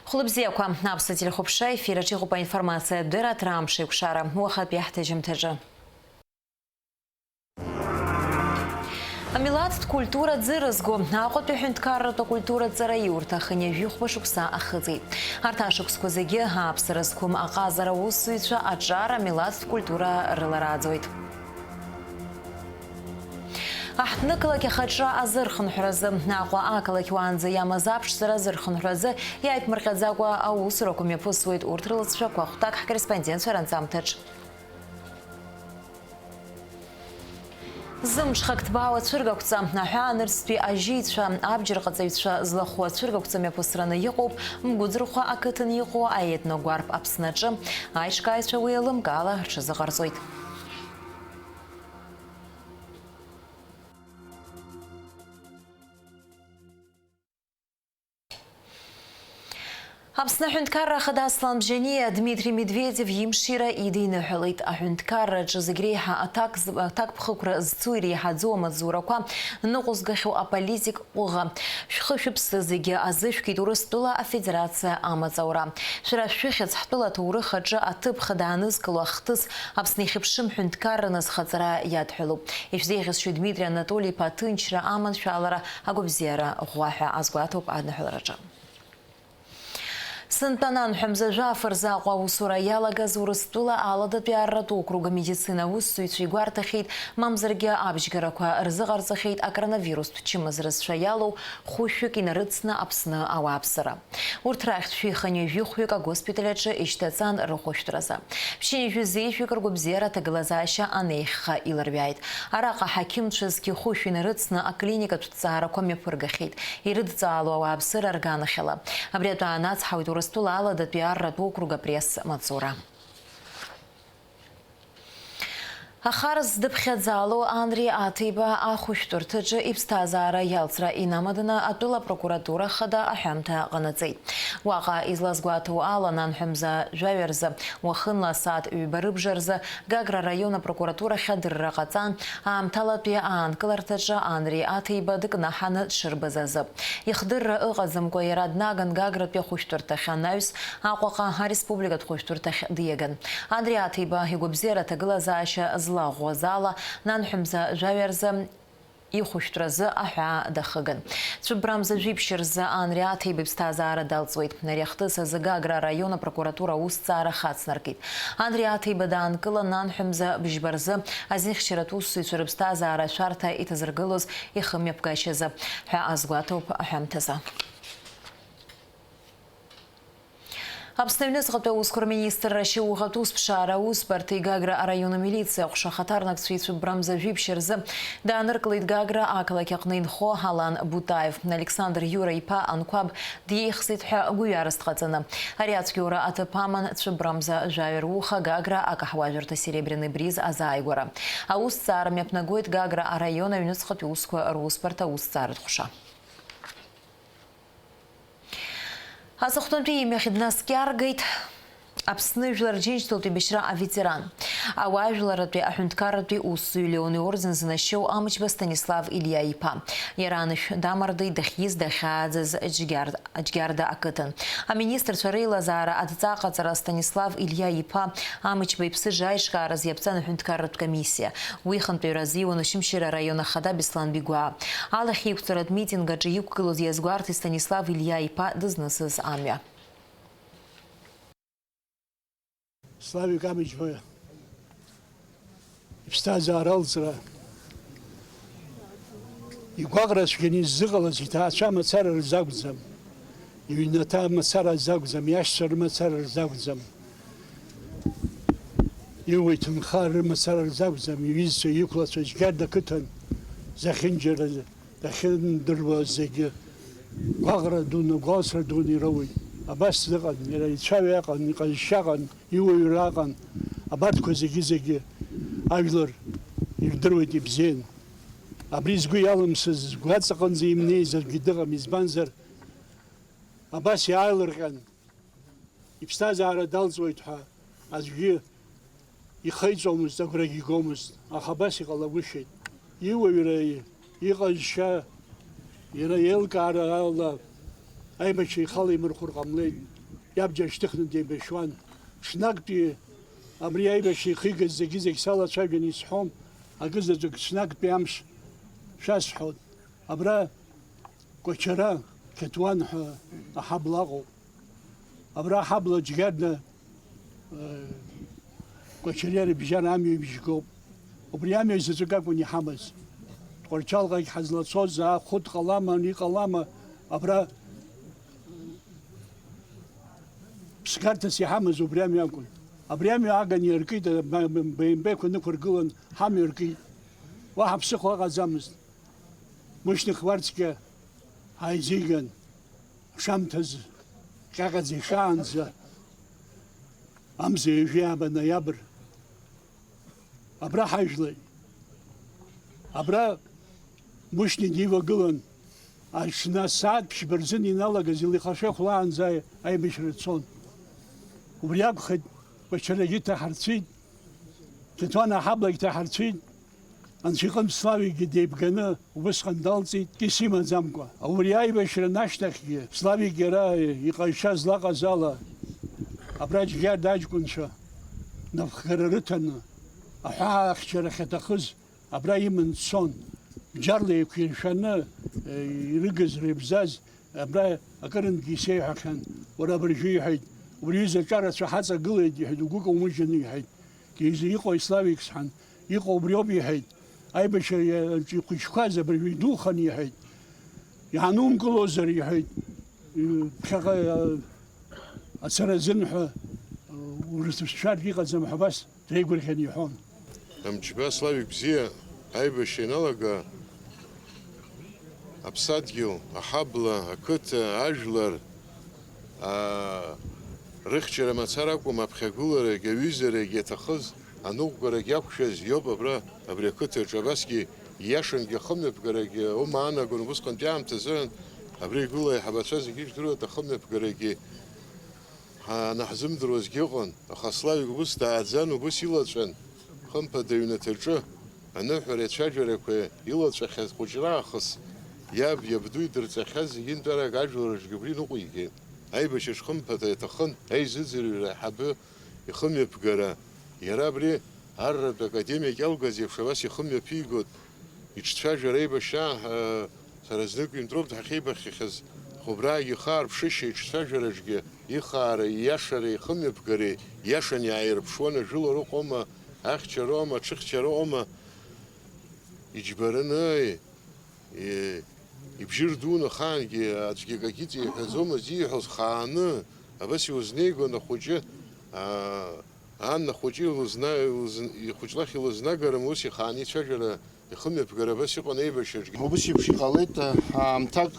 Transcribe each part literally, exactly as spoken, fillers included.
Хәлыбзиақәа, аԥсуа телехәаԥшра ефир аҿы иҟоуп аинформациатә дырраҭара Амш еиқәшара, уахатәи ҳҭыжьымҭаҿы. Амилаҭтә культура ӡы рызго Аҟәатәи аҳәынҭқарратә акультуратә ҵараиурҭа хынҩажәи хәба шықәса ахыҵит. Арҭ ашықәсқәа зегьы ааԥсара зқәым аҟазара аусзуҩцәа аҿар амилаҭтә культура рыларааӡоит. Аҳҭнықалақь ахаҿра азырхынҳәразы, Аҟәа ақалақь уаанӡа иамаз аԥшӡара азырхынҳәразы иааиԥмырҟьаӡакәа аусурақәа мҩаԥысуеит, урҭ рылҵшәақәа хәҭак ҳкорреспондентцәа ранҵамҭаҿ. Зымҽхак ҭбаау ацәыргақәҵа, аҳәаанырцәтәи ажьыҩцәа, абџьарҟаҵаҩцәа злахәу ацәыргақәҵа мҩаԥысраны иҟоуп Мгәыӡырхәа ақыҭан иҟоу аетногәарԥ Аԥсны аҿы. Аиҿкааҩцәа уи еилымкаала рҽазыҟарҵоит. Аԥсны Аҳәынҭқарра Ахада Аслан Бжьаниа Дмитри Медведев имшира идиныҳәалеит. Аҳәынҭқарраҿы зегь реиҳа аҭак з-, аҭакԥхықәра зцу иреиҳаӡоу амаҵзурақәа ныҟәызгахьоу аполитик ҟәыӷа. Шәхы-шәыԥсы зегьы азышәкит Урыстәыла Афедерациа амаҵ аура. Шәара шәыхьӡ ҳтәыла аҭоурых аҿы аҭыԥ хада аанызкыло ахҭыс Аԥсны ихьыԥшым ҳәынҭқарра назхаҵара иадҳәалоуп. Ишәзеиӷьасшьоит Дмитри Анатоли-иԥа аҭынчра, аманшәалара, агәабзиара ӷәӷәа ҳәа азгәаҭоуп адныҳәалараҿы. Сынтәа ананҳәа мза жәаф рзы Аҟәа аусура иалагаз Урыстәыла аладатәи арратә округ амедицина аусзуҩцәа игәарҭахьеит, мамзаргьы абжьгарақәа рзыҟарҵахьеит акоронавирустә чымазара зцәа иалоу хәышәҩык инарыцны Аԥсны ауааԥсыра. Урҭ рахьтә шәи хынҩажәи хәҩык агоспиталь аҿы ишьҭаҵан рыхәышәтәразы. Ԥшьынҩажәи зеижәҩык ргәабзиара аҭагылазаашьа анеихьха иларҩааит. Араҟа ҳақьымцәа зқьи хәышәи нарыцны аклиникатә ҭҵаарақәа мҩаԥыргахьеит, ирыдҵаало ауааԥсыра рганахьала. Абри атәы аанацҳауеит Урыстәыла аладатәи арратә округ апресс-маҵзура. Ахара здыԥхьаӡало Анри Аҭеиба ахәышәтәырҭаҿы иԥсҭазаара иалҵра инамаданы атәыла апрокуратура хада аҳәамҭа ҟанаҵеит. Уаҟа излазгәаҭоу ала, нанҳәа мза жәаҩа рзы, уахынла асааҭ ҩба рыбжа рзы, Гагра араион апрокуратурахь адырра ҟаҵан, аамҭалатәи аанкыларҭаҿы Анри Аҭеиба дыкнаҳаны дшырбаз азы. Ихдырра ыҟаӡамкәа иара днаган Гагратәи ахәышәтәырҭахь анаҩс, Аҟәаҟа ареспубликатә хәышәтәырҭахь диаган. Анри Аҭеиба игәабзиара аҭагылазаашьа злаӷәӷәаз ала, нанҳәа мза жәаҩа рзы ихәышәтәразы аҳәаа дахыган. Цәыббра мза жәиԥшь рзы Анри Аҭеиба иԥсҭазаара далҵуеит. Ари ахҭыс азы Гагра араион апрокуратура аусҭҵаара хацнаркит. Анри Аҭеиба даанкылан, нанҳәа мза бжьба рзы азинхьчаратә усзуҩцәа рыԥсҭазаара ашәарҭа иҭазыргылоз ихымҩаԥгашьазы ҳәа азгәаҭоуп аҳәамҭазы. Аԥсны аҩныҵҟатәи аусқәа рминистрра ашьауӷатә усԥшаара аусбарҭеи Гагра араион амилициа аҟәша ахаҭарнакцәа ицәыббра мза жәиԥшь рзы дааныркылеит Гагра ақалақь аҟны инхо Алан Бутаев. Александр Иура иԥа Анқәаб диеихсит ҳәа гәҩарас дҟаҵаны. Ари ацәгьоура аҭыԥ аман цәыббра мза жәаҩа руха Гагра акаҳуажәырҭа Серебряный бриз азааигәара. Аусҭҵаара мҩаԥнагоит Гагра араион аҩныҵҟатәи усқәа русбарҭа аусҭҵааратә ҟәша. Аҵыхәтәантәи имҩахь днаскьаргеит Аԥсны Жәлар Џьынџьтәылатә еибашьра аветеран, ауаажәларратәи аҳәынҭқарратәи усзуҩ Леон иорден зынашьоу Амчба Станислав Илиа-иԥа. Иара анышә дамардеит дахьиз, дахьааӡаз Џьгьар-, Џьгьарда ақыҭан. Аминистрцәа реилазаара адҵа аҟаҵара Станислав Илиа-иԥа Амчба иԥсыжра аиҿкааразы иаԥҵан аҳәынҭқарратә комиссиа. Уи хантәаҩра азиуан Ошьымшьыра араион ахада Беслан Бигәаа. Алахь еиқәҵаратә митинг аҿы иқәгылоз иазгәарҭеит Станислав Илиа-иԥа дызнысыз амҩа. Славик Амичба иԥсҭазаара алҵра, игәаҟра цәгьаны иззыҟалаз иҭаацәа мацара рзы акәӡам, иҩнаҭа мацара рзы акәӡам, иашьцәа рымацара рзы акәӡам. Иуа иҭынхара рымацара рзы акәӡам, иҩызцәа, иқәлацәа, Џьгьарда ақыҭан захьынџьара, дахьындыруа зегьы гәаҟра дуны, гәалсра дуны ироуеит. Абас дыҟан, иара ицәаҩа аҟан, иҟазшьа аҟан, иуаҩра аҟан. Абарҭқәа зегьы-зегьы ажәлар ирдыруеит ибзиан. Абри згәы иалымсыз, згәы аҵаҟынӡа имнеиз аӡәгьы дыҟам, избанзар, абас иаалырҟьан. Иԥсҭазаара далҵуеит ҳәа аӡәгьы ихеиҵомызт, агәрагьы игомызт, аха абас иҟалагәышьеит. Иуаҩра, иҟазшьа, иара иеилкаара ала аибашьра ихала имырхәыр ҟамлеит. Иабџьар шьҭыхны деибашьуан. Ҽнактәи абри аибашьра ихигаз зегьы-зегь салацәажәаны исҳәом, акызаҵәык ҽнактәи амш шәасҳәоит. Абра Кәачара, Қьаҭуан ҳәа аҳабла ыҟоуп. Абра аҳабла џьгьарда, э, Кәачариа рыбжьара амҩа ибжьгоуп. Убри амҩа заҵәык акәын иҳамаз. Тҟәарчалҟагь ҳазлацоз, аа, хәы дҟалама, иҟалама, абра ԥсгарҭас иҳамаз убри амҩа акәын. Абри амҩа аган иаркит, БМП-қәа нықәыргылан, ҳамҩа ркит. Уаҳа ԥсыхәа ыҟаӡамызт. Мушьни Хәарцкиа ҳаизиган, ашамҭазы, ҟьаҟьаӡа ишаанӡа, амза ҩажәи ааба ноиабр, абра ҳажәлеит. Абра Мушьни дивагылан, аҽны асааҭ ԥшьба рзын иналагаз илихашәа хәлаанӡа аибашьра цон. Убри акәхеит, Кәачарагьы ҭаҳарцәит, Қьаҭуан аҳаблагь ҭаҳарцәит. Анцәа иҟынтә Славикгьы деибганы убысҟан далҵит, кьыс имаӡамкәа. Убри аибашьра ашьҭахьгьы Славик иара иҟазшьа злаҟаз ала, абра Џьгьарда аҷкәынцәа напхгара рыҭаны, аҳәаахьчарахь аҭахыз абра иман дцон. Бџьарла еиқәиршәаны, э, ирыгыз, рыбзаз, абра акырынтәгьы исеиҳәахьан, уара абыржәы, иҳәеит, убри ҩыза аҿарацәа ҳаҵагылеит, иҳәеит, угәы каумыжьын, иҳәеит. Изы иҟоу Славик сҳәан, иҟоу убриоуп, иҳәеит. Аибашьраҿы ихәыҷқәаз абыржәы идухан, иҳәеит. Иаанумкылозар, иҳәеит, ԥхьаҟа, ацара азын ҳәа, урыцәшәартә иҟаӡам ҳәа абас дреигәырӷьаны иҳәон. Амҷба Славик бзиа аибашьра ианалага, аԥсадгьыл, аҳабла, ақыҭа, ажәлар, аа, рыхьчара мацара акәым, аԥхьагыларагь, аҩызарагь иаҭахыз, аныҟәгарагь иақәшәаз иоуп абра, абри ақыҭаҿы. Абасгьы ииашангьы ахымҩаԥгарагьы аума аанагон, убысҟантәи аамҭазыҳәан абри игылоу аиҳабацәа зегьы ижәдыруеит, ахымҩаԥгарагьы ҳанаҳзымдыруазгьы ыҟан, аха Славик убыс дааӡан, убыс илаҵәан, хымԥада, иҩнаҭаҿы аныҳәареи ацәажәарақәеи илаҵәахьаз хәыҷраахыс иаб, иабду идырҵахьаз зегьынтәарак ажәлар рҿгьы убри ныҟәигеит. Аибашьраҿ хымԥада иаҭахын аизыӡырҩра аиҳабы ихымҩаԥгара. Иара абри арратә академиа Кьалгаз иеиԥш абас ихымҩаԥигоит. Иҿцәажәар аибашьра, ҳа, сара знык ҩынтәроуп ҳахьеибахьахьаз, хәыбраагьы ихаарԥшышьа, иҿцәажәараҿгьы ихаара, ииашареи ихымҩаԥгареи ииашаны иааирԥшуан, ажәылара ыҟоума, ахьчара ыҟоума, аҽыхьчара ыҟоума, иџьбараны, и-, ибжьы рдуны ахаангьы аӡәгьы акагьы иҵеиҳәаӡомызт, ииҳәоз хааны, абас иузнеигон ахәыҷы, аа, Ан ахәыҷы илызна-, илыз-, ихәыҷлахь илызнагарым, ус ихааны ицәажәара, ихымҩаԥгара абас иҟан аибашьраҿгьы. Убыс еиԥш иҟалеит, а, аамҭак,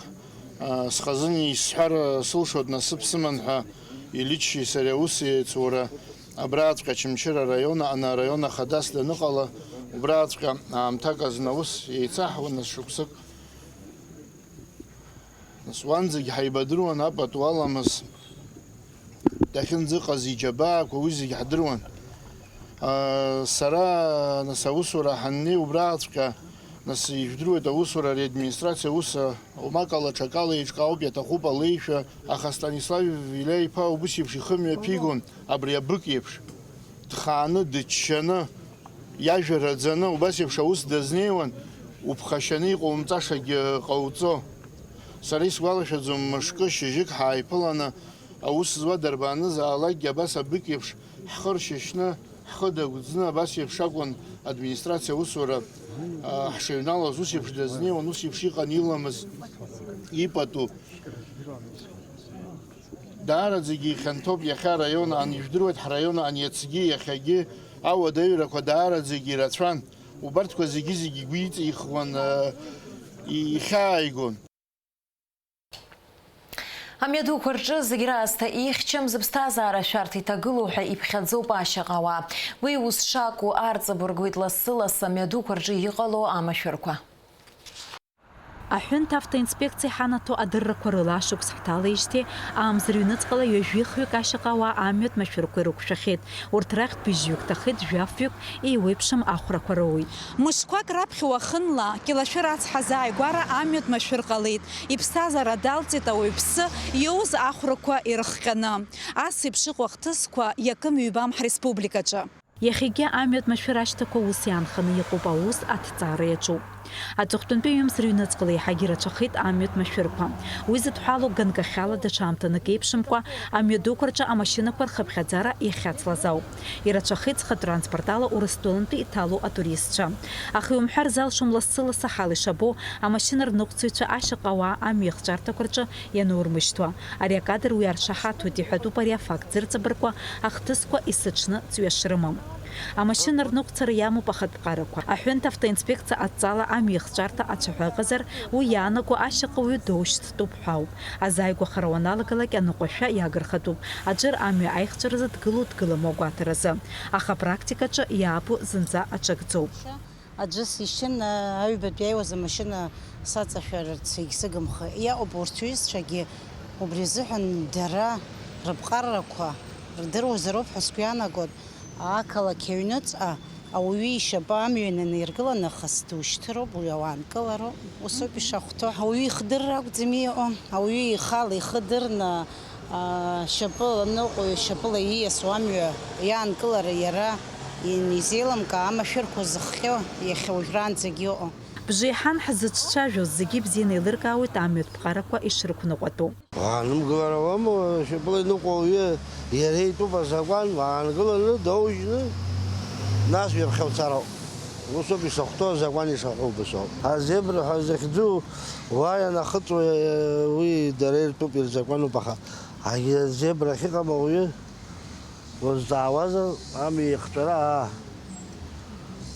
а, схазын исҳәар, а, сылшоит, насыԥ сыман ҳәа, Иличи сареи аус еицура абраҵәҟьа Очамчыра араион аҟны араион ахадас даныҟала, убраҵәҟьа аамҭак азын аус еицаҳуан, нас шықәсык. Нас уанӡагь ҳаибадыруан, апату аламыс дахьынӡыҟаз иџьабаақәа, уи зегь ҳдыруан. Аа, сара, нас, аусура ҳаннеи, убраҵәҟьа, нас, ижәдыруеит, аусура ари администрациа аус, а, умак ала, ҽакала еиҿкаауп, иаҭахуп алеишәа, аха Станислав Виля-иԥа убыс еиԥш ихы мҩаԥигон, абри абык еиԥш, дхааны, дыччаны, иажәа раӡаны, убас еиԥш аус дазнеиуан, уԥхашьаны иҟоумҵашагьы ҟауҵо. Сара исгәалашәаӡом, мышкы, шьыжьык ҳааиԥыланы, аус зуа дарбанызаалакгьы абас абык еиԥш ҳхы ршьышьны, ҳхы дагәӡны, абас еиԥш акәын администрациа аусура, а, ҳшыҩналаз, ус еиԥш дазнеиуан, ус еиԥш иҟан иламыз, ипату. Даараӡагьы ихьанҭоуп иахьа араион аан, ижәдыруеит, ҳраион аан иацгьы, иахьагьы ауадаҩрақәа даараӡагьы ирацәан. Убарҭқәа зегьы-зегьы игәы иҵихуан, а, ихьааигон. Амҩадуқәа рҿы зегь раасҭа ихьчам, зыԥсҭазаара шәарҭа иҭагылоу ҳәа иԥхьаӡоуп ашьаҟа ауаа. Уи ус шакәу арҵабыргуеит лассы-лассы амҩадуқәа рҿы иҟало амашәырқәа. Аҳәынҭ автоинспекциа иҳанаҭо адыррақәа рыла ашықәс ҳҭалеижьҭеи, амз рыҩныҵҟала ҩажәихҩык ашьаҟа ауаа амҩатә машәырқәа ирықәшәахьеит. Урҭ рахьтә быжьҩык ҭахеит, жәафҩык еиуеиԥшым ахәрақәа роуеит. Мышқәак раԥхьа уахынла, Кьалашәыр ацҳа азааигәара амҩатә машәыр ҟалеит. Иԥсҭазаара далҵит ауаҩԥсы иоуз ахәрақәа ирыхҟьаны. Ас еиԥш иҟоу ахҭысқәа иакым-ҩбам ҳреспубликаҿы. Иахьагьы амҩатә машәыр ашьҭақәа ус иаанханы иҟоуп, аус аҭҵаара иаҿуп. Аҵыхәтәантәи ҩымз рыҩныҵҟала еиҳагьы ирацәахеит амҩатә машәырқәа. Уи зыдҳәалоу ганкахьала даҽа аамҭанык еиԥшымкәа, амҩадуқәа рҿы амашьынақәа рхыԥхьаӡара иахьацлаз ауп. Ирацәахеит зхатәранспортала Урыстәылантәи иҭало атуристцәа. Аха иумҳәар залшом лассы-лассы ҳала ишабо, амашьына рныҟәцаҩцәа ашьаҟа ауаа амҩа иахҵәарҭақәа рҿы ианурмышьҭуа. Ари акадр уи аршаҳаҭуеит, иҳәатәуп ари афакт зырҵабыргуа ахҭысқәа есыҽны ҵҩа шрымам. Амашьына рныҟәцара иамоуп ахатә ԥҟарақәа. Аҳәынҭ автоинспекциа адҵала амҩа иахҵәарҭа ацәаҳәа ыҟазар, уи иаанаго ашьаҟа уаҩы доушьҭтәуп ҳәа ауп. Азааигәахара уаналагалак аныҟәашәа иагырхатәуп, аџыр амҩа аихҵәаразы дгылоу дгылам уагәаҭаразы. Аха апрактикаҿы иаабо зынӡа аҽакӡоуп. Аӡәы сишьын, аҩбатәи иааиуаз амашьына саҵашәарц егьсыгымхеит. Иаҟоуп урҭ ҩызцәагьы, убри азыҳәан дара рыԥҟарақәа рдыруазароуп ҳәа сгәы иаанагоит. Ақалақь аҩныҵҟа ауаҩы ишьапы амҩа инаниргыланы ахыс душьҭыроуп, уи ауаанкылароуп. Усоуп ишахәҭоу. Ауаҩы ихдырра акәӡами иҟоу? Ауаҩы ихала ихы дырны, аа, шьапыла аныҟәаҩ, шьапыла ииасуа амҩа иаанкылара иара инизеилымкаа амашәырқәа зыхҟьо иахьа уажәраанӡагьы ыҟоуп. Бжеиҳан ҳзыҿцәажәоз зегьы ибзианы еилыркаауеит амҩатә ԥҟарақәа ишрықәныҟәатәу. Уаанымгылара уамоу, шьапыла иныҟәо ауаҩы иара итәуп азакәан, уаангыланы, доужьны, нас ҩаԥхьа уцароуп. Усоуп ишахәҭоу, азакәан ишаҳәо убасоуп. Азебра ҳәа захьӡу уа ианахыҵуа, уи дара иртәуп, ирзакәануп, аха азебра ахьыҟам ауаҩы Узҵаауазар, амҩа ихҵәара, аа,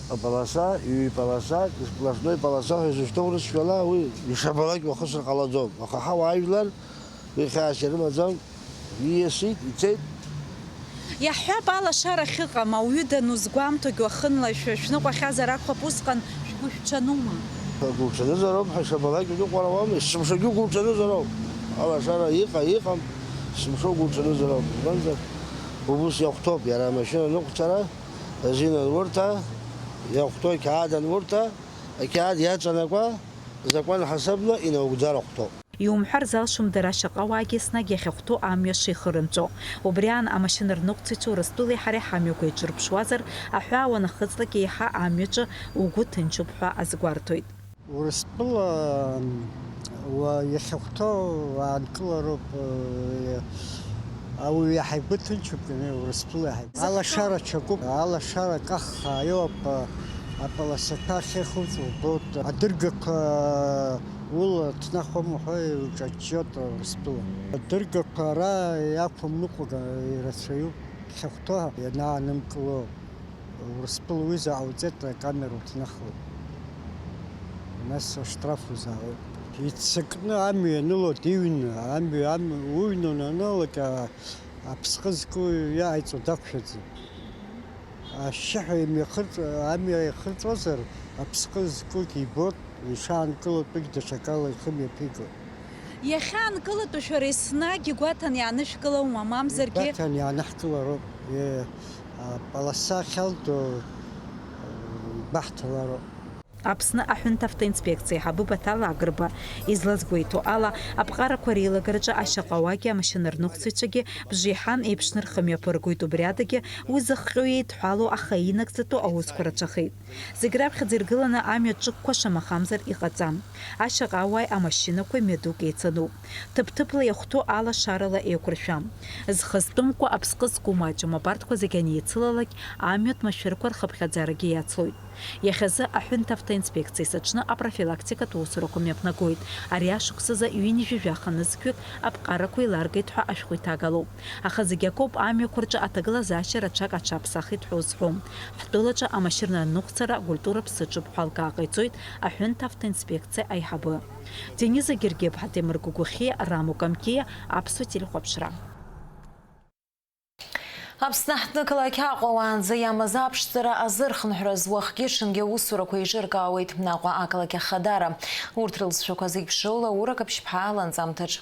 аполоса, ҩ-полоса, сплошной полоса ҳәа изышьҭоу урысшәала, уи ишабалак уахысыр ҟалаӡом. Аха ҳауаажәлар уи хьаас ирымаӡам, ииасит, ицеит. Иаҳҳәап, алашара ахьыҟам, ауаҩы данузгәамҭогь уахынла шәа шәныҟәахьазар акәхап, усҟан шәгәы шәҽанума? Гәуҽанызароуп, ҳәа ишабалак иныҟәара ауама, есымшагьы гәуҽанызароуп. Алашара иҟа-, иҟам, есымша гәуҽанызароуп. Избанзар, убыс иахәҭоуп иара амашьына аныҟәцара, азинанурҭа, иахәҭоу ақьаад анурҭа, ақьаад иаҵанакуа, закәан ҳасабла инаугӡар ахәҭоуп. Иумҳәар залшом дара шаҟа уаагьы еснагь иахьахәҭоу амҩа шихырымҵәо. Убри аан амашьына рныҟәцаҩцәа Урыстәылеи ҳареи ҳамҩақәа еиҿырԥшуазар, аҳәаа уанахыҵлак еиҳа амҩаҿы угәы ҭынчуп ҳәа азгәарҭоит. Урыстәыла, уа, иахьахәҭоу аанкылароуп, э, ауаҩы иаҳа игәы ҭынчуп, э, Урыстәыла иаҳа. Алашара ҽакуп, алашара каххаа иоуп, э, аполосақәа ахьеихуҵо убоит, адыргақәа ула ҭнахуам уҳәа иуҿаҷҷоит Урыстәыла. Адыргақәа ара иақәымныҟәага ирацәаҩуп, иахьахәҭоу ианаанымгыло. Урыстәыла уи заҟауҵеит, акамера уҭнахуеит. Нас аштрaf узаауеит. Иццакны амҩа аныло диҩны, амҩа, амҩа уҩны унаналак, а-, аԥсҟы зку иааиҵо дақәшәаӡом. Ашьшьыҳәа имҩахырҵ-, амҩа ихырҵәозар, аԥсҟы зкугь ибоит, ишаанкылатәугь даҽакала ихы мҩаԥигоит. Иахьаанкылатәу шәара еснагь игәаҭан иааныжәкылаума, мамзаргьы? Игәаҭан иааныҳкылароуп, е, аполоса ахьалдо, е, игәаҳҭалароуп. Аԥсны аҳәынҭ автоинспекциа аиҳабы Баҭал Агрба излазгәеиҭо ала, аԥҟарақәа реилагараҿы ашьаҟауаагьы амашьынарныҟәцаҩцәагьы бжеиҳан еиԥшны рхы мҩаԥыргоит, убри адагьы уи зыхҟьо еидҳәалоу, аха инагӡатәу аусқәа рацәахеит. Зегь раԥхьаӡа иргыланы амҩа ҿықәқәа шамахамзар иҟаҵам. Ашьаҟауааи амашьынақәеи мҩадук еицануп. Ҭыԥ-ҭыԥла иахәҭоу алашарала еиқәыршәам. Зхы зтәымкәа аԥсҟы зку маҷым, абарҭқәа зегь анеицылалак, амҩатә машәырқәа рхыԥхьаӡарагьы иацлоит. Иахьазы аҳәынҭ автоинспекциа есыҽны апрофилактикатә усурақәа мҩаԥнагоит. Ари ашықәсазы ҩынҩажәи жәаха нызқьҩык аԥҟарақәа еиларгеит ҳәа ашәҟәы иҭагалоуп. Аха зегь акоуп, амҩақәа рҿы аҭагылазаашьа рацәак аҽаԥсахит ҳәа узҳәом. Ҳтәылаҿы амашьына аныҟәцара акультура ԥсыҽуп ҳәа алкаа ҟаиҵоит аҳәынҭ автоинспекциа аиҳабы. Дениза Гергиаԥҳа, Темыр Гәыгәхьиа, Рамо Камқьиа, Аԥсуа телехәаԥшра. Аԥсны ҳҭнықалақь Аҟәа уаанӡа иамаз аԥшӡара азырхынҳәраз уахгьы-ҽынгьы аусурақәа еиҿыркаауеит Аҟәа ақалақь Ахадара. Урҭ рылҵшәақәа зегь ԥшыла Урак Аԥшьԥҳа ланҵамҭаҿ.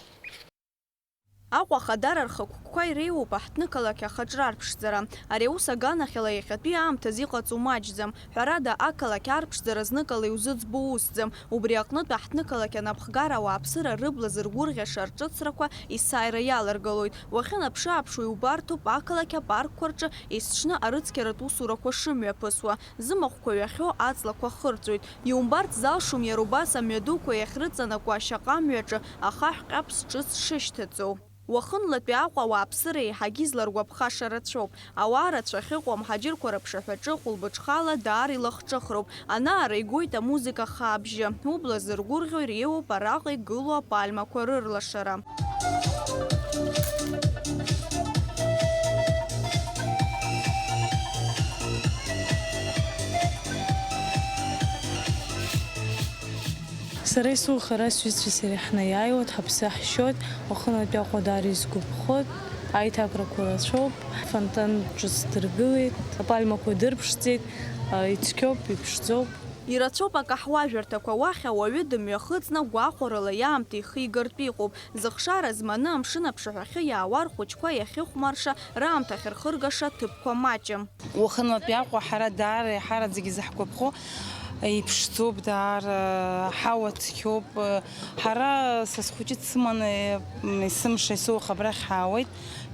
Аҟәа Ахадара рхықәкқәа иреиуоуп аҳҭнықалақь ахаҿра арԥшӡара. Ари аус аганахьала иахьатәи аамҭазы иҟаҵоу маҷӡам. Ҳәарада, ақалақь арԥшӡара зныкала иузыӡбо усӡам. Убри аҟнытә аҳҭнықалақь анапхгара ауааԥсыра рыбла зыргәырӷьаша рҿыцрақәа есааира иаларгалоит. Уахьынаԥшы-ааԥшуа иубарҭоуп ақалақь апаркқәа рҿы есҽны арыцқьаратә усурақәа шымҩаԥысуа, зымахәқәа ҩахьоу аҵлақәа хырҵәоит. Иумбарц залшом иара убас амҩадуқәа иахьрыҵанакуа ашьаҟамҩаҿы ахаҳә ҟьаԥс ҿыц шышьҭаҵоу. Уахынлатәи Аҟәа ауааԥсыра еиҳагьы изларгәаԥхаша рацәоуп. Ауаа рацәа ахьыҟоу амҳаџьырқәа рыԥшаҳәаҿы хәылбыҽхала даара илахҿыхроуп. Анаара игоит амузыка хаабжьы. Убла зыргәырӷьо иреиуоуп араҟа игылоу апальмақәа рырлашара. Сара исухара сҩызцәеи сареи ҳнаиааиуеит, ҳаԥсы ҳшьоит, уахынлатәи Аҟәа даара исгәаԥхоит, аиҭакрақәа рацәоуп, фонтан ҿыц дыргылеит, апальмақәа дырԥшӡеит, ицқьоуп, иԥшӡоуп. Ирацәоуп акаҳуажәырҭақәа, уахь ауаҩы дымҩахыҵны гәахәарыла иаамҭа ихигартә иҟоуп. Зыхшара зманы амшын аԥшаҳәахьы иаауа рхәыҷқәа иахьыхәмарша раамҭа ахьырхыргаша ҭыԥқәа маҷым. Уахынлатәи Аҟәа ҳара даара иаҳараӡак изаҳгәаԥхо, иԥшӡоуп даара, аҳауа цқьоуп. Ҳара са схәыҷы дсыманы, м, есымша есыуаха абрахь ҳаауеит.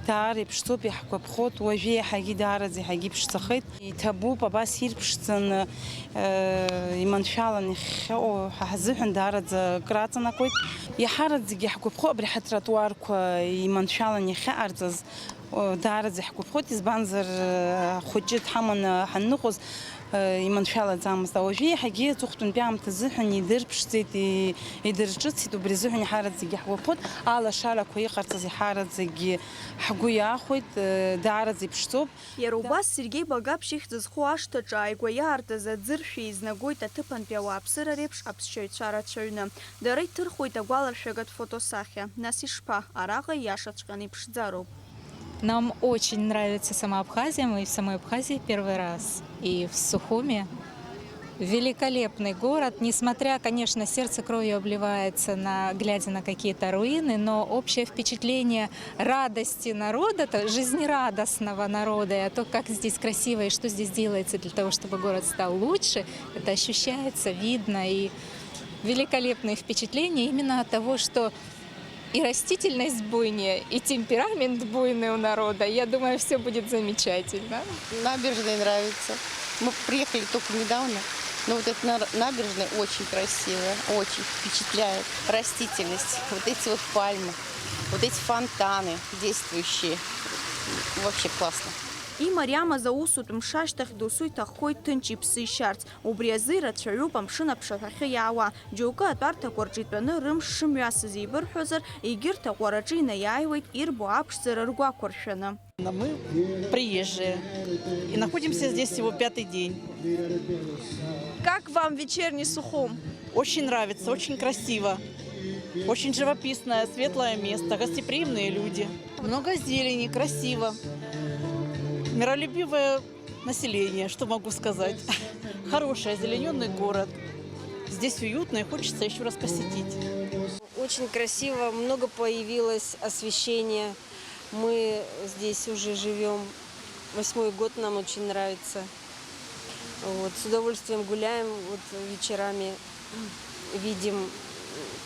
Даара иԥшӡоуп, иаҳгәаԥхоит. Уажәы иаҳагьы даараӡа иаҳагьы иԥшӡахеит. Иҭабуп абас ирԥшӡаны, э, иманшәалан иахьхьаҟоу ҳа ҳзыҳәан даараӡа акраҵанакуеит. Иаҳараӡак иаҳгәаԥхо абри ҳатротуарқәа иманшәалан иахьаҟарҵаз. О, даараӡа иаҳгәаԥхоит, избанзар, э, ахәыҷы дҳаманы ҳанныҟәоз, э, иманшәалаӡамызт. Уажәы иаҳагьы аҵыхәтәантәи аамҭа азыҳәан идырԥшӡеит, и-, идырҿыцит, убри азыҳәан иҳараӡакгьы иаҳгәаԥхоит, алашарақәа иҟарҵаз иҳараӡакгьы ҳгәы иахәеит, э, даараӡа иԥшӡоуп. Иара убас Сергеи Багаԥшь ихьӡ зху ашҭаҿы ааигәа иаартыз аӡыршә еизнагоит аҭыԥантәи ауааԥсыра реиԥш аԥсшьаҩцәа рацәаҩны. Дара иҭырхуеит агәаларшәагатә фотосахьа. Нас ишԥа, араҟа ииашаҵәҟьаны иԥшӡароуп. Нам очень нравится сама Абхазия, мы в самой Абхазии первый раз, и в Сухуми. Великолепный город, несмотря, конечно, сердце кровью обливается, на, глядя на какие-то руины, но общее впечатление радости народа, то, жизнерадостного народа, и то, как здесь красиво и что здесь делается для того, чтобы город стал лучше, это ощущается, видно, и великолепные впечатления именно от того, что и растительность буйнее, и темперамент буйный у народа. Я думаю, всё будет замечательно. Набережная нравится. Мы приехали только недавно, но вот эта нар-, набережная очень красивая, очень впечатляет. Растительность, вот эти вот пальмы, вот эти фонтаны действующие. Вообще классно. Имариамыз аусутә мш ашьҭахь досу иҭаххоит ҭынч иԥсы ишьарц. Убри азы ирацәаҩуп амшын аԥшаҳәахьы иаауа. Џьоукы атәарҭақәа рҿы итәаны рымш шымҩасыз еибырҳәозар, егьырҭ аҟәараҿы инаиааиуеит ирбо аԥшӡара ргәақәыршәаны. Мы приезжие и находимся здесь всего пятый день. Как вам вечерний Сухум? Очень нравится, очень красиво, очень живописное, светлое место, гостеприимные люди. Много зелени, красиво. Миролюбивое население, что могу сказать. Хороший озеленённый город. Здесь уютно и хочется ещё раз посетить. Очень красиво, много появилось освещения. Мы здесь уже живём восьмой год, нам очень нравится. Вот, с удовольствием гуляем, вот, вечерами видим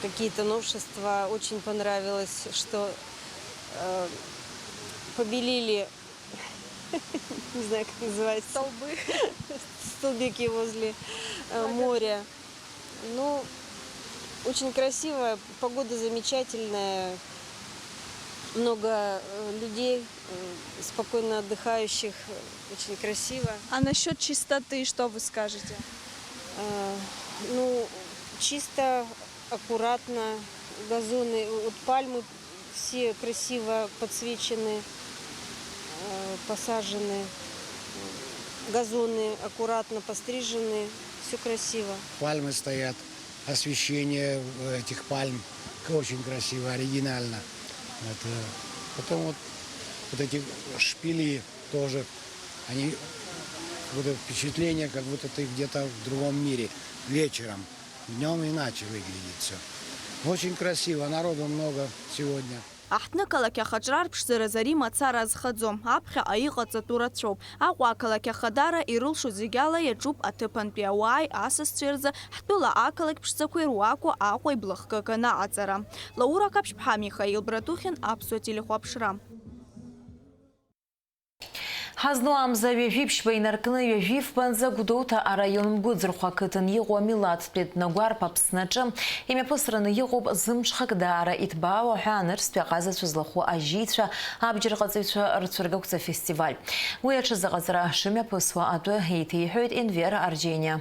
какие-то новшества. Очень понравилось, что, э, побелили, не знаю, как называется. Столбы. Столбики возле, э, моря. Ну, очень красиво, погода замечательная, много, э, людей, э, спокойно отдыхающих, э, очень красиво. А насчёт чистоты что вы скажете? Э, ну, чисто, аккуратно, газоны, вот пальмы все красиво подсвечены, э, посажены, газоны аккуратно пострижены, всё красиво. Пальмы стоят, освещение, э, этих пальм к-, очень красиво, оригинально. Это, потом вот Вот эти шпили тоже, они, вот это впечатление, как будто ты где-то в другом мире вечером. Днём иначе выглядит всё. Очень красиво, народу много сегодня. Аҳҭны-қалақь ахаҿра арԥшӡара зари мацара азхаӡом, аԥхьаҟа иҟаҵатәу рацәоуп. Аҟәа ақалақь ахадара ирылшо зегьы ала иаҿуп аҭыԥантәи ауааи асасцәеи рзы ҳтәыла ақалақь ԥшӡақәеи руакәу Аҟәа иблахкык анаҟаҵара. Лаура Қаԥшьԥҳа, Михаил Братухин, Аԥсуа телехәаԥшра. Ҳазну амза ҩажәи ԥшьба инаркны ҩажәи фбанӡа Гәдоуҭа араион Мгәыӡырхәа ақыҭан иҟоу амилаҭтә етногәарԥ Аԥсны аҿы имҩаԥысраны иҟоуп зымҽхак даара иҭбаау аҳәаа нырцәтәи аҟазацәа злахәу ажьицәа, абџьарҟаҵаҩцәа рцәыргақәҵа фестиваль. Уи аҽазыҟаҵара шымҩаԥысуа атәы еиҭеиҳәоит Енвер Арџьениа.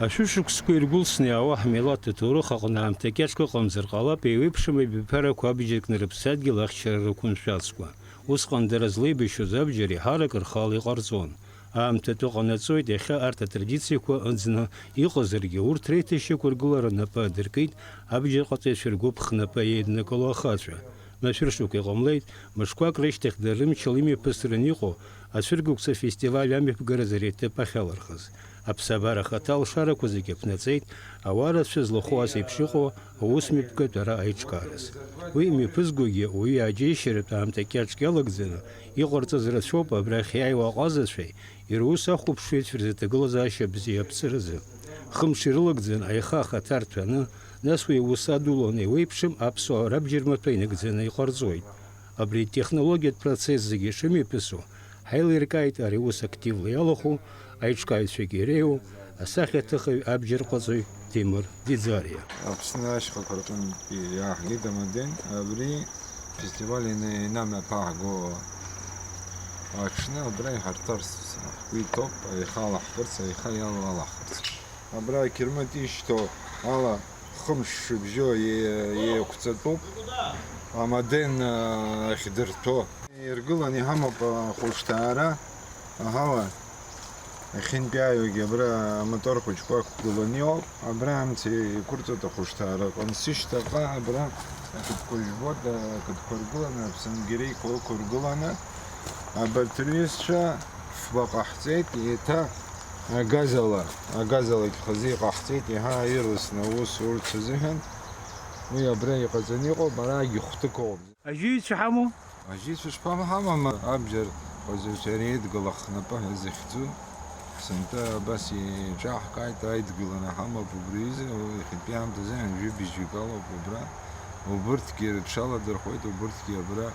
Ашәышықәсқәа иргәылсны иаауа ҳмилаҭ аҭоурых аҟны аамҭа кьаҿк ыҟамзар ҟалап, еиуеиԥшым абиԥарақәа абџьаркны рыԥсадгьыл ахьчара рықәымшәацкәа. Усҟан дара злеибашьуаз абџьар еиҳарак рхала иҟарҵон. Аамҭатәы ҟанаҵоит, иахьа арҭ атрадициақәа ыӡны иҟазаргьы, урҭ реиҭашьақәыргылара напы адыркит абџьарҟаҵаҩцәа ргәыԥ хнапы еиднакыло ахацәа. Машәыршақә иҟамлеит, мышқәак рышьҭахь дара рымчала имҩаԥысран иҟоу ацәыргақәҵа фестиваль амҩаԥгаразы ари аҭыԥ ахьалырхыз. Аԥсабара ахаҭа алшарақәа зегьы аԥнаҵеит, ауаа рацәа злахәу ас еиԥш иҟоу аус мҩаԥгатәра аиҿкаараз. Уи имҩаԥызгогьы уаҩы иааџьеишьаратә аамҭа кьаҿк иалагӡаны иҟарҵаз рацәоуп абрахь иааиуа аҟазацәеи, иара ус ахәаԥшҩцәа рзы аҭагылазаашьа бзиа аԥҵаразы. Хымш ирылагӡан аиха ахаҭа рҭәаны, нас уи аус адуланы еиуеиԥшым аԥсуаа рабџьар маҭәа инагӡаны иҟарҵоит. Абри атехнологиатә процесс зегьы шымҩаԥысуа, ҳаилиркааит ари аус активла иалахәу аиҿкааҩцәагьы иреиуоу асахьаҭыхҩы абџьарҟаҵаҩ Ҭемыр Диӡариа. Аԥсны ашьхақәа рҟынтәи иааҳгеит амодел, абри афестиваль ина-, инамҩаԥааго аҽны абра иҳарҭарц ҳгәы иҭоуп, аиха алаҳхырц, аиха иалалаҳхырц. Абра ақьырмыт ишьҭоу ала хымш шыбжьо е-, еиқәҵатәуп, амоден, а, ахьдырҭәо. Иргыланы иҳамоуп ахәышҭаара, аҳауа иахьынтәааиуагьы абра амотор хәыҷқәа ықәгыланы иҟоуп. Абра амца еиқәырҵоит ахәышҭаара аҟны. Сышьҭахьҟа абра ақыдқәа жәбоит, ақыдқәа ргыланы Аԥсангьери ықәыргыланы абарҭ рҩызцәа фба ҟаҳҵеит, еиҭа агазала, агазалагь хазы иҟаҳҵеит, еиҳа ирласны аус урц азыҳәан. Уи абра иҟаҵаны иҟоуп, арагьы хәҭык ауп. Ажьыҩцәа ҳамоу? Ажьыҩцәа шԥамҳамам, абџьар ҟазаҩцәа реидгыла ҳнапы ҳәа захьӡу. Сынтәа абас еиҿаҳкааит, аидгылара ҳамоуп убри аҩыза, уи иахьатәи аамҭазы ҩажәи быжьҩык алоуп убра. Убырҭгьы рыҽаладырхәуеит, убырҭгьы абра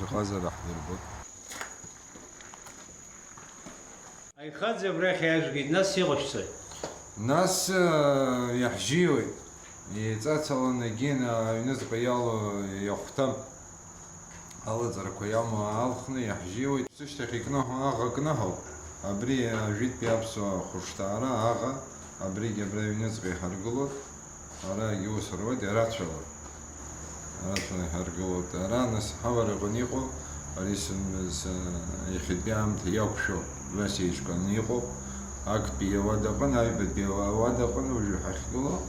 рҟазара ҳдырбоит. Аихаӡа абрахь иаажәгеит, нас иҟашәҵои? Нас, э, иаҳжьиуеит. Еиҵацаланы егьин аҩныҵҟа иалоу иахәҭам. Алаҵарақәа иамоу аалхны иаҳжьиуеит. Сышьҭахь икнаҳау аӷа кнаҳауп. Абри ажәытәтәи аԥсуа хәышҭаара аӷа, абригь абра аҩныҵҟа иҳаргылоит. Арагьы ус руеит, ирацәалоит. Арацәала иҳаргылоит. Ара нас ҳавараҟны иҟоу, ари сым-, с-, иахьатәи аамҭа иақәшәо, убас еиҿкааны иҟоуп. Актәи ауадаҟны, аҩбатәи ауадаҟны уажәы ҳахьгылоу,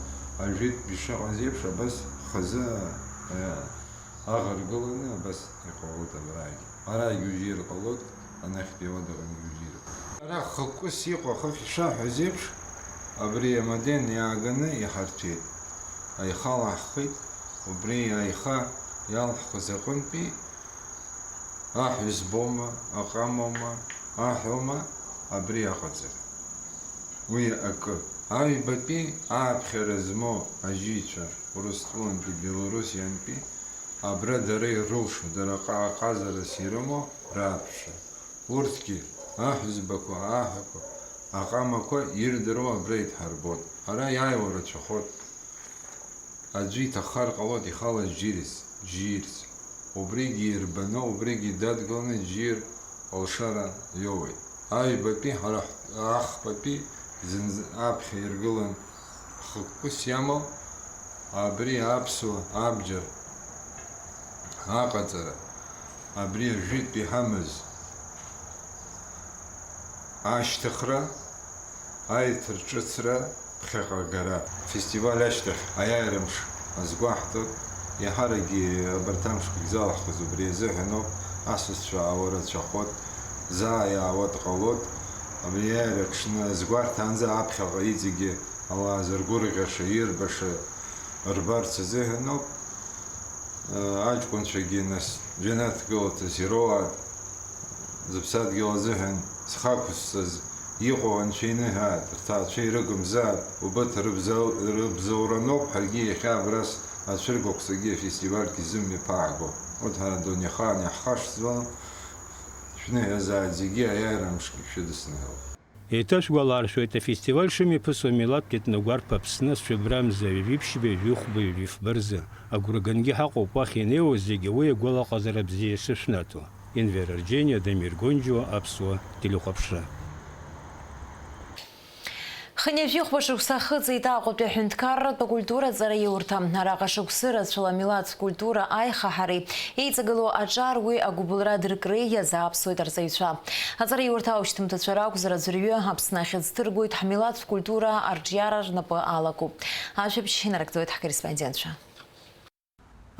ажәытәтәи шыҟаз еиԥш, абас хазы, э, аӷа ргыланы абас иҟалоит абрагьы. Арагьы ужьир ҟалоит, анахьтәи ауадаҟны ужьир. Ара хықәкыс иҟоу ахыхь ишаҳәаз еиԥш, абри амоден иааганы иҳарҭәеит. Аиха лаҳхит, убри аиха иалҳхыз аҟынтәи аҳ избома, аҟамоума, аҳәома, абри аҟаҵара. Уи акы. Аҩбатәи ааԥхьара змоу ажьыҩцәа, Урыстәылантәи, Белоруссиантәи, абра дара ирылшо, дара ҟа-, ҟазарас ирымоу рааԥшра. Урҭгьы, аҳәызбақәа, аҳәақәа, аҟамақәа ирдыруа абра идҳарбоит. Ара иааиуа рацәахоит. Аӡәы иҭаххар ҟалоит ихала жьирц, жьирц. Убригьы ирбаны, убригьы дадгыланы џьир алшара иоуеит. Аҩбатәи ҳара ҳ-, ахԥатәи зынз-, аԥхьа иргылан хықәкыс иамоу абри аԥсуа абџьар аҟаҵара, абри ажәытә иҳамаз ашьҭыхра, аиҭарҿыцра, ԥхьаҟа агара. Фестиваль ашьҭахь аиааира мш азгәаҳҭоит. Еиҳаракгьы абарҭ амшқәа икзалаҳхыз убри азыҳәаноуп, асасцәа аауа рацәахоит, заа иаауа дҟалоит, абри аиааира аҽны згәарҭанӡа аԥхьаҟа иҵегьы ауаа зыргәырӷьаша, ирбаша рбарц азыҳәаноуп. Аҷкәынцәагьы нас жәанаҭ гылаҭас ироуа зыԥсадгьыл азыҳәан зхы ақәызҵаз иҟоу анцәа иныҳәааит, рҭаацәа ирыгымзааит, убырҭ рыбзоу-, рыбзоураноуп ҳаргьы иахьа абрас ацәыргақәҵагьы афестивальгьы зымҩаԥааго. Урҭ ҳара адунеихаан иаҳхашҭӡом, шәныҳәазааит зегьы, аиааира мшгьы шәыдысныҳәалоит. Еиҭашәгәаларшәоит, афестиваль шымҩаԥысуа милаҭтә етногәарԥ Аԥсны, Цәыбра мза ҩажәи ԥшьба ҩажәи хәба ҩажәи фба рзы. Агәра гангьы ҳаҟоуп уахь ианеиуа зегьы уи агәалаҟазара бзиа шышәнаҭо. Енвер Арџьениа, Дамир Гонџьуа, Аԥсуа телехәаԥшра. Хынҩажәи хәба шықәса ахыҵит Аҟәатәи аҳәынҭқарратә акультура аҵараиурҭа. Араҟа шықәсы рацәала амилаҭтә культура аихаҳареи еиҵагылоу аҿар уи агәыбылра дыркреи иазааԥсоит арҵаҩцәа. Аҵараиурҭа аушьҭымҭацәа ракәзар аӡәырҩы Аԥсны ахьӡ ҭыргоит ҳмилаҭтә культура арҿиара рнапы алакуп. Ажәабжь инарыгӡоит ҳкорреспондентцәа.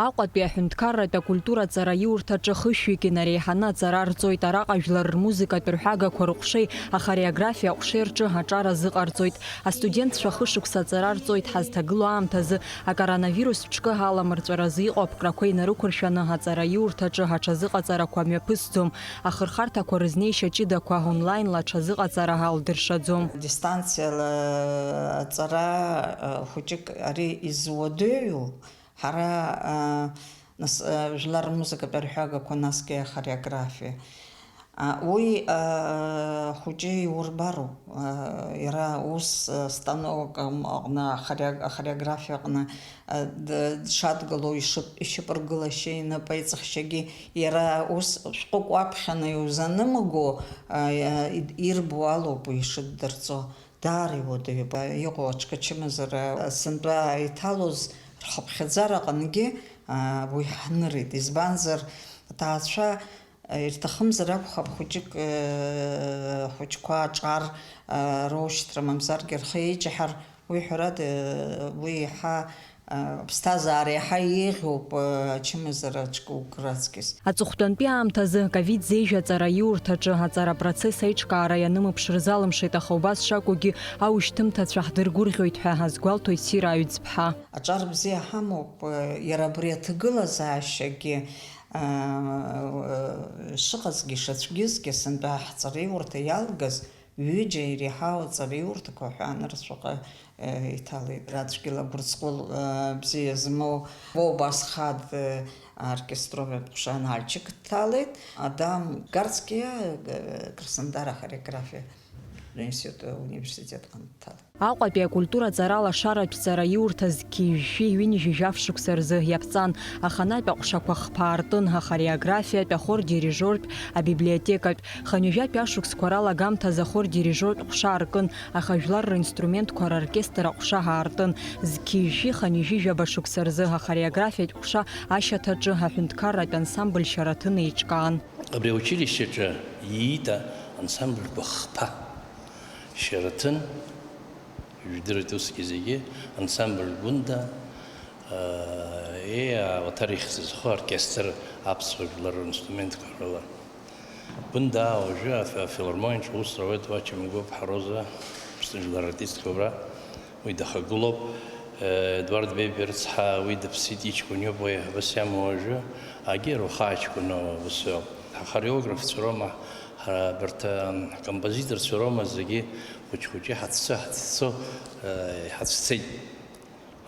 Аҟәатәи аҳәынҭқарратә акультура аҵараиурҭаҿы хышәҩык инареиҳаны аҵара рҵоит, араҟа жәлар рмузыкатә рҳәагақәа рыҟәшеи ахореографиа аҟәшеи рҿы аҿар азыҟарҵоит. Астудентцәа хышықәса аҵара рҵоит, ҳазҭагылоу аамҭазы акоронавирус ҿкы аламырҵәаразы иҟоу аԥкрақәа инарықәыршәаны аҵараиурҭаҿы аҽазыҟаҵарақәа мҩаԥысӡом, ахырхарҭақәа рызнеишьа ҷыдақәа онлаинла аҽазыҟаҵара ҳалдыршаӡом. Дистанциала аҵара, хәыҷык ари изуадаҩу, ҳара, нас, жәлар рмузыкатә арҳәагақәа, насгьы ахореографиа. А, уи, а, хәыҷы иурбароуп. А, иара ус, а, станок, ам, аҟны, ахорео-, ахореографиа аҟны, а, д-, дшадгылоу, ишып-, ишьапыргылашьа, инапеиҵыхшьагьы, иара ус шәҟәык уаԥхьаны иузанымго, а, иа-, ид-, ирбо алоуп уи ишыддырҵо. Даара иуадаҩуп. Иҟоу аҽкачымазара, сынтәа иҭалоз рхыԥхьаӡара аҟынгьы, а, уи ҳнырит. Избанзар, аҭаацәа ирҭахымзар акәхап, хәыҷык, э, хәыҷқәа аҿар, э, роушьҭра, мамзаргьы рхы еиҷаҳар, уи, ҳәарада, э, уи еиҳа, э, аԥсҭазаара еиҳа еиӷьуп, э, ачымазара аҿкы укыр аҵкьыс. Аҵыхәтәантәи аамҭазы ковид зеижә аҵараиурҭаҿы аҵара апроцесс аиҿкаара ианымԥшыр залымшеит, аха убас шакәугьы аушьҭымҭацәа ҳдыргәырӷьоит ҳәа азгәалҭоит Сира Аҩӡԥҳа. Аҿар бзиа ҳамоуп, э, иара абри аҭагылазаашьагьы, шыҟазгьы, ишацәгьазгьы, сынтәа ҳҵараиурҭа иалгаз ҩыџьа иреиҳау аҵараиурҭақәа ҳәа анырцәҟа, э, иҭалеит. Рацәгьала Гәырҵҟәыл, э, бзиа змоу Вова Асхад, э, оркестровый ҟәша Нальчик дҭалеит. Адам Гарцкиа, э, Краснодар ахореографиа институт, университет аҟны дҭалеит. Аҟәатәи акультура аҵара лашаратә ҵараиурҭа зқьи жәшәи ҩынҩажәи жәаф шықәса рзы иаԥҵан, аханатә аҟәшақәа хԥа аартын, ахореографиатә, ахор-дирижортә, абиблиотекатә. Хынҩажәатәи ашықәсқәа рала агамҭазы ахор-дирижортә ҟәша аркын, аха жәлар ринструментқәа роркестр аҟәша аартын. Зқьи жәшәи хынҩажәи жәаба шықәса рзы ахореографиатә ҟәша ашьаҭаҿы аҳәынҭқарратә ансамбль Шьараҭын еиҿкаан. Абри аучилищеаҿы ииит ансамбльқәа хԥа. Шьараҭын, ижәдырит усгьы зегьы, ансамбль Гәында, э, еиаауа аҭар ихьӡ зху оркестр аԥсуа жәлар ринструментқәа рыла. Гәында уажәы аф-, афилармониаҿы аус руеит Вача Мгәыԥҳа Роза, Аԥсны жәлар артистқәа убра. Уи дахагылоуп, э, Едуард Бебиа рыцҳа, уи дыԥсит, иҷкәын иоуп уи, абас иамоу уажәы, агьи руаха аҷкәын аус иоуп. Ҳхореографцәа роума, ҳара абарҭ, ам, ҳкомпозиторцәа роума зегьы хәыҷ-хәыҷы ҳаццо, ҳаццо, э, иҳацәцеит.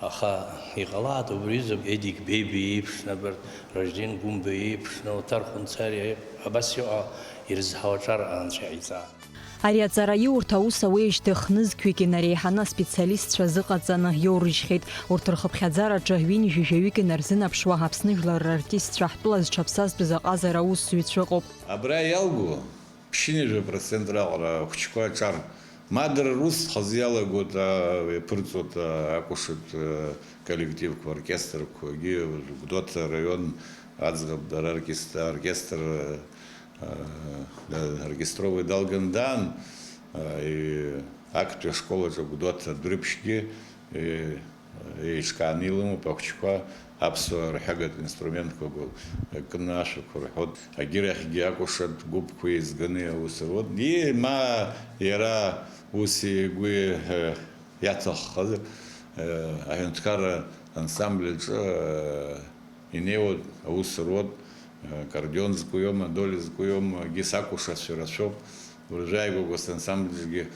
Аха иҟалааит убри изы Едик Бебиа иеиԥшны, абарҭ Ражден Гәымба иеиԥшны, Оҭар Хәынцариа, абас иҟоу ирызҳауа аҿар анцәа иҟаиҵа. Ари аҵараиурҭа аус ауеижьҭеи хнызқьҩык инареиҳаны аспециалистцәа азыҟаҵаны иоурыжьхьеит. Урҭ рхыԥхьаӡараҿы ҩынҩажәи жәаҩык инарзынаԥшуа Аԥсны жәлар рартистцәа ҳтәыла зҽаԥсазтәыз аҟазара аусзуҩцәа ыҟоуп. Абра иалгоу ԥшьынҩажәа процент раҟара ахәыҷқәа аҿар, ма дара рус хазы иалагоит, а, иаԥырҵоит, а, акәашатә, а, коллективқәа, оркестрқәагьы, Гәдоуҭа араион аӡӷаб дара оркестр, оркестр, а, оркестровый далган даан, а, и-, актәи ашкол аҿы Гәдоуҭа Дәрыԥшьгьы, и-, еиҿкааны илымоуп ахәыҷқәа, Аԥсуаа рҳәагатә инструментқәа гәы-, кны ашәақәа рҳәоит. Агьырахьгьы акәашатә гәыԥқәа еизганы аус руеит. Ии, ма иара ус игәы, э, иаҭаххазар, э, аҳәынҭқарра ансамбль аҿы, э, инеиуеит, аус руеит, э, аккордеон зку иоума, адоли зку иоума, егьыс акәашацәа рацәоуп. Уажәы ааигәа ансамбльгьы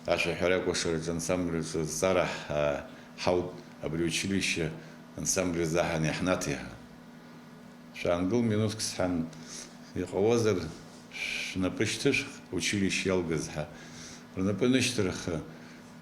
ашәаҳәара акәашараҿы ансамбль аҿы зҵаара ҳа-, ҳауп, абри училище ансамбль азы ҳан иаҳнаҭеиҳа. Шәаангыл минуҭк сҳәан, иҟалозар, шәнапы шьҭышәх, училище иалгаз ҳәа. Рнапы нышьҭырхха,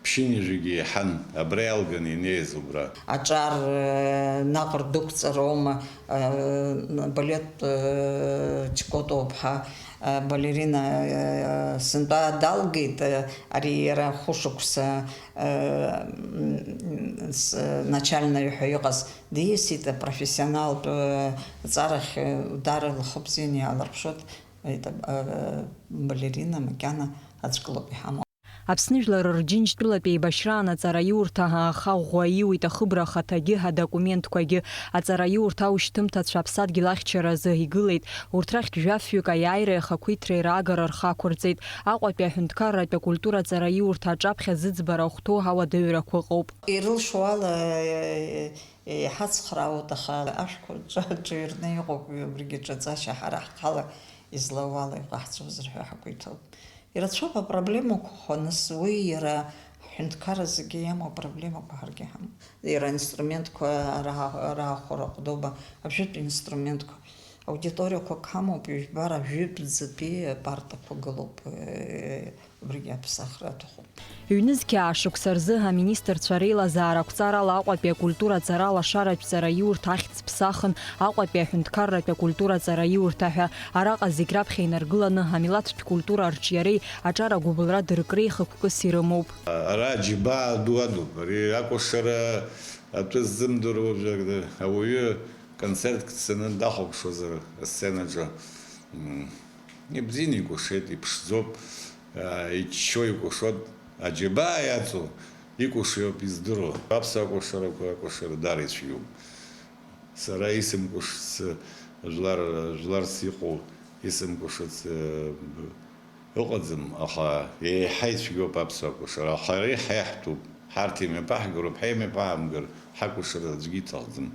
ԥшьынҩажәагьы еиҳан, абра иалганы инеиз убра. Аҿар, э, наҟ рдәықәҵароума, э, балет, э, Чкотоу ԥҳа, э, балерина, э, сынтәа далгеит, э, ари иара хәышықәса, э, м, с-, начальнаҩ ҳәа иҟаз. Диасит апрофессионалтә, э, ҵарахь, э, дара лхы бзианы иаалырԥшуеит, это, э, балерина макьана аӡәк лоуп иҳамоу. Аԥсны жәлар рџьынџьтәылатә еибашьраан аҵараиурҭа ааха ӷәӷәа иуит ахыбра ахаҭагьы, адокументқәагьы. Аҵараиурҭа аушьҭымҭацәа аԥсадгьыл ахьчаразы игылеит. Урҭ рахьтә жәафҩык аиааиреи ахақәиҭреи раагара рхы ақәырҵеит. Аҟәатәи аҳәынҭқарратә акультура аҵараиурҭа аҿаԥхьа зыӡбара ахәҭоу ауадаҩрақәа ыҟоуп. Ирылшо ала, э, иҳацхраауеит, аха ашәқәа ҿа-, ҿыҩрны иҟоуп, уи абригьы ҿаҵашьа ҳара ҳхала излауала иҟаҳҵозар ҳәа ҳақәиҭуп. Ирацәоуп апроблемақәа хәаныс, уи иара ҳҳәынҭқарра зегьы иамоу апроблемақәа ҳаргьы ҳамоуп. Иара аинструментқәа ара-, раахәара ҟәдоуба, абжьытә инструментқәа, аудиториақәак ҳамоуп, ҩажәбара жәытәӡатәи апартақәа гылоуп, э, убригьы аԥсахра аҭахуп. Ҩнызқьи аа шықәса рзы аминистрцәа реилазаара ақәҵарала Аҟәатәи акультура аҵара алашаратә ҵараиурҭа ахьӡ ԥсахын, Аҟәатәи аҳәынҭқарратә акультура аҵараиурҭа ҳәа. Араҟа зегь раԥхьа инаргыланы амилаҭтә культура арҿиареи аҿар агәыбылра дыркреи хықәкыс ирымоуп. Ара аџьабаа ду адуп. Ари акәашара атәы ззымдыруа уажәы ауаҩы концертк дцаны дахәаԥшуазар асценаҿы, м, ибзианы икәашеит, иԥшӡоуп, а, иччо икәашоит, аџьабаа иаҵоу икәашо иоуп издыруа. Аԥсуа акәашарақәа акәашара даара ицәгьоуп. Сара исымкәашц, жәлар, жәларс иҟоу исымкәашац, э, ыҟаӡам, аха еиҳа ицәгьоуп аԥсуа акәашара. Аха ари ҳа иаҳтәуп. Ҳарҭ имҩаԥаҳгароуп, ҳа имҩаԥаҳамгар, ҳакәашара аӡәгьы иҭахӡам.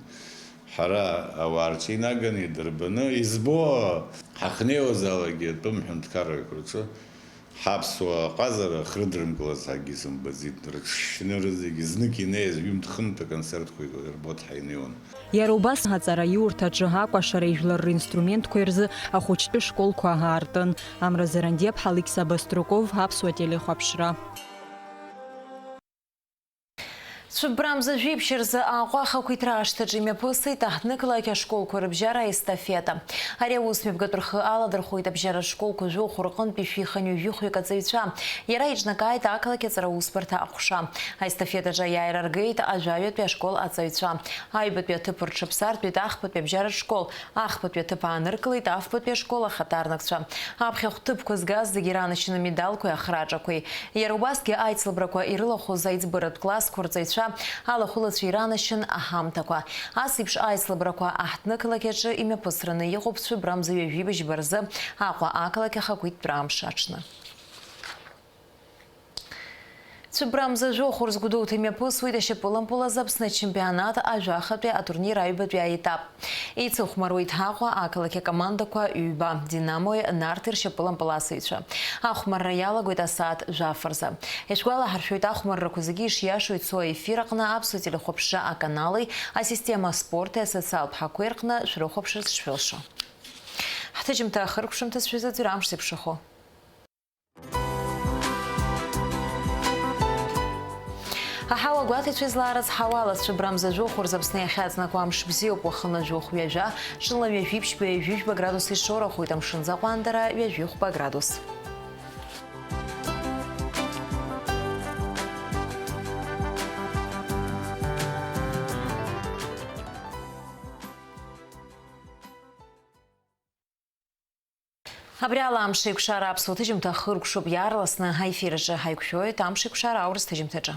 Ҳара ауаа рҿы инаганы, идырбаны, избо ҳахьнеиуазаалакгьы атәым ҳәынҭқаррақәа рҿы ҳаԥсуа ҟазара ахьрыдрымкылаз ҳәагьы сымбаӡеит. Рыҽшьны рызегьы знык инеиз ҩымҭ-хынтә аконцертқәа ирбоит ҳәа инеиуан. Иара убас аҵараиурҭаҿы акәашара ижәлар ринструментқәа ирзы ахәыҷтәы школқәа аартын. Амра Зарандиаԥҳа, Алықьса Баструков, Аԥсуа телехәаԥшра. Цәыббрамза жәиԥшь рзы Аҟәа ахақәиҭра ашҭаҿы имҩаԥысит аҳҭнықалақь ашколқәа рыбжьара аестафета. Ари аус мҩаԥгатә рхы аладырхәит абжьаратә школқәа жәохә рҟынтәи шәихынҩажәихәҩык аҵаҩцәа. Иара иҿнакааит ақалақь аҵара усбарҭа аҟәша. Аестафетаҿы аиааира ргеит ажәаҩатәи ашкол аҵаҩцәа. Аҩбатәи аҭыԥ рҽаԥсартәит ахԥатәи абжьаратә школ, ахԥатәи аҭыԥ ааныркылеит афбатәи ашкол ахаҭарнакцәа. Аԥхьахә ҭыԥқәа згаз зегьы иранашьаны амедалқәеи ахраҿақәеи. Иара убасгьы аицлабрақәа ирылахәыз аиҵбыратә классқәа рҵаҩцәа алахәылацәа иранашьан аҳамҭақәа. Ас еиԥш аицлабрақәа аҳҭнықалақь аҿы имҩаԥысраны иҟоуп цәыббрамза ҩажәибжьба рзы Аҟәа ақалақь ахақәиҭтәра амш аҽны. Цәыббрамза жәохә рзы Гәдоуҭа имҩаԥысуеит ашьапылампыл азы Аԥсны ачемпионат ажәахатәи атурнир аҩбатәи аетап. Еицыхәмаруеит Аҟәа ақалақь акомандақәа ҩба, Динамои Нарҭи ршьапылампыласыҩцәа. Ахәмарра иалагоит асааҭ жәаф рзы. Ишәгәалаҳаршәоит, ахәмаррақәа зегьы ишиашоу ицо аефир аҟны Аԥсуа телехәаԥшра аканали асистема аспорти асоциалтә ҳақәеи рҟны шәрыхәаԥшырц шәылшо. Ҳҭыжьымҭа ахыркәшамҭаз шәазыӡырҩ амш зеиԥшрахо. Аҳауа гәаҭеицәа излаарыцҳауала, цәыббрамза жәохә рзы Аԥсны иахьаҵнакуа амш бзиоуп, уахынла жәохә ҩажәа, ҽынла ҩажәи ԥшьба, ҩажәи жәба градус ишоурахоит, амшын аӡы аҟәандара ҩажәи хәба градус. Абри ала амш еиқәшара аԥсуа ҭыжьымҭа хыркәшоуп, иаарласны аефир аҿы ҳаиқәшәоит амш еиқәшара аурыс ҭыжьымҭаҿы.